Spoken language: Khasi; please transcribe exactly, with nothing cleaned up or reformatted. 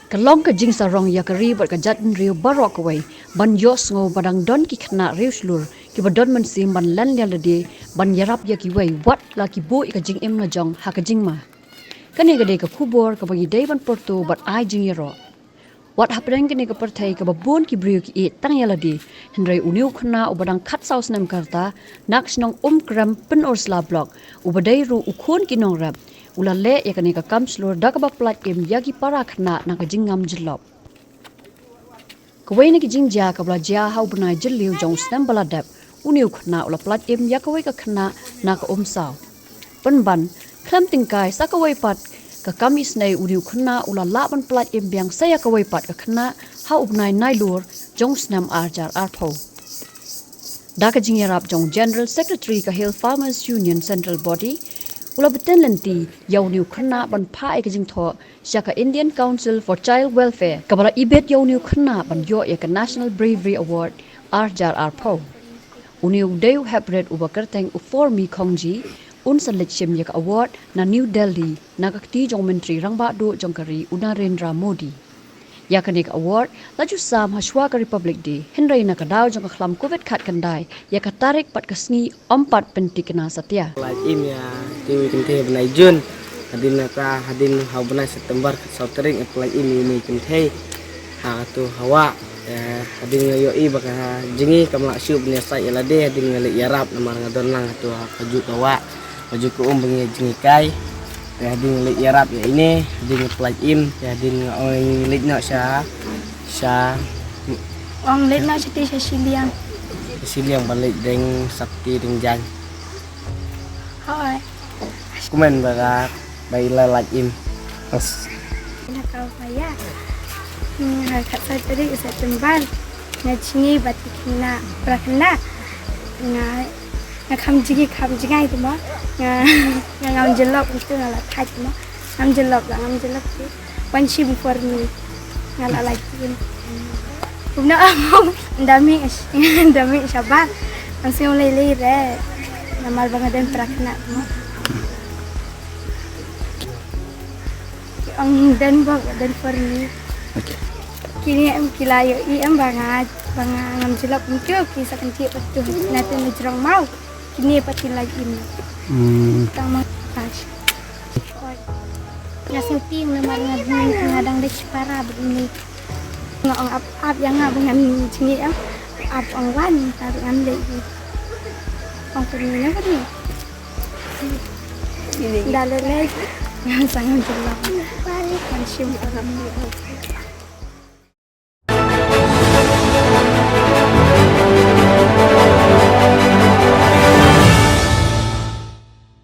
Ka long ka jingsarong ïa ka ri bad ka jaitbynriew baroh kawei ban ïohsngew ba dang don ki khynnah riewshlur kiba don mynsiem ban len ïa lade ban ïarap ïa kiwei wat la ki buh ïa ka jingim la jong ha ka jingma. Kane ka dei ka khubor kaba ngi dei ban pyrto bad ai jingïaroh. Wat hapdeng kane ka pyrthei kaba bun ki briew ki ïeit tang ïa lade, hynrei une u khynnah uba dang khatsaw snem ka rta na ka shnong Umkrem, Pynursla Block, uba dei ruh u khun ki nongrep, u la leh ïa kane ka kam shlur da kaba pyllait im ïa ki para khynnah na ka jingngam jyllop. Kawei na ki jingjia kaba la jia ha u bnai Jylliew jong u snem ba la dep, une u khynnah u la pyllait im ïa kawei ka khynnah na ka umsaw. Pynban, khlem tyngkai sa kawei pat ka kam isynei, une u khynnah u la lah ban pyllait im biang sa ïa kawei pat ka khynnah ha u bnai Nailur jong u snem ar hajar arphew. Da ka jingïarap jong General Secretary ka Hill Farmers Union Central Body, u la bteng lynti ïa une u khynnah ban phah ïa ka jingthoh sha ka Indian Council for Child Welfare, kaba la ibit ïa une u khynnah ban ïoh ïa ka National Bravery Award ar hajar arphew. Une u dei u heprit uba kyrteng u Formi Khongji, un sa leit shim ïa ka award na New Delhi na ka kti jong u Myntri Rangbah Duh jong ka ri u Narendra Modi. Ïa kane ka award la ju sam ha shuwa ka Republic Day, hynrei na ka daw jong ka khlam Covid khatkhyndai, ïa ka tarik bad ka sngi ym pat pynthikna satia. Pyllait im ïa kine ki kynthei ha bnai June. Hadien nangta, hadien ha u bnai September khatsaw tarik, nga pyllait im ïa kine ki kynthei ha kato ka wah. Eh, hadien nga ïohi ba ka jong ngi kam lah shuh ban ïasaid ïa lade, hadien nga leit ïarap namar nga don lang hato ha kajuh ka wah, kajuh ka um ba ngi jngi kai. Te hadien nga leit ïarap ïa ine, hadien nga pyllait im, te hadien nga ong leit noh sha, sha Ong leit noh shatei sha shiliang. Shiliang ba leit deng sapti deng jaiñ. Hooid. Kumne ba ka, ba i la lait im. Bas. Na ka ba ïa. Nga khatsaw tarik September. Nga jngi bad ki khynnah, para khynnah. Nga, nga kham jngi, kham jngai tu mo. Nga, nga ngam jyllop tu, nga la thait tu mo. Ngam jyllop la, ngam jyllop tu. Wan shim for me. Nga la lait im. Kumno amo. Nda mih, nda mih shabar. Ngam sngew lei lei re. Namar ba nga don para khynnah tu mo. Ong don bok, don for me. Okay. Kine em ki la ïohi em ba nga, ba nga ngam jyllop, ym kiew ki sa kyntiew pat tu. Na te na jrong maw. Kine pat ki la im. Hmm. Tang ma. Nga sngewthuh namar nga, nga dang dei shipara bad ine. Nga ong ap ap ïa nga ba ngan jngi em. Ap ong wan, ta ngan leit. Ong kane na kane. Da lei lei. Nga sa ngam jyllop. Ngan shim ka ram ni.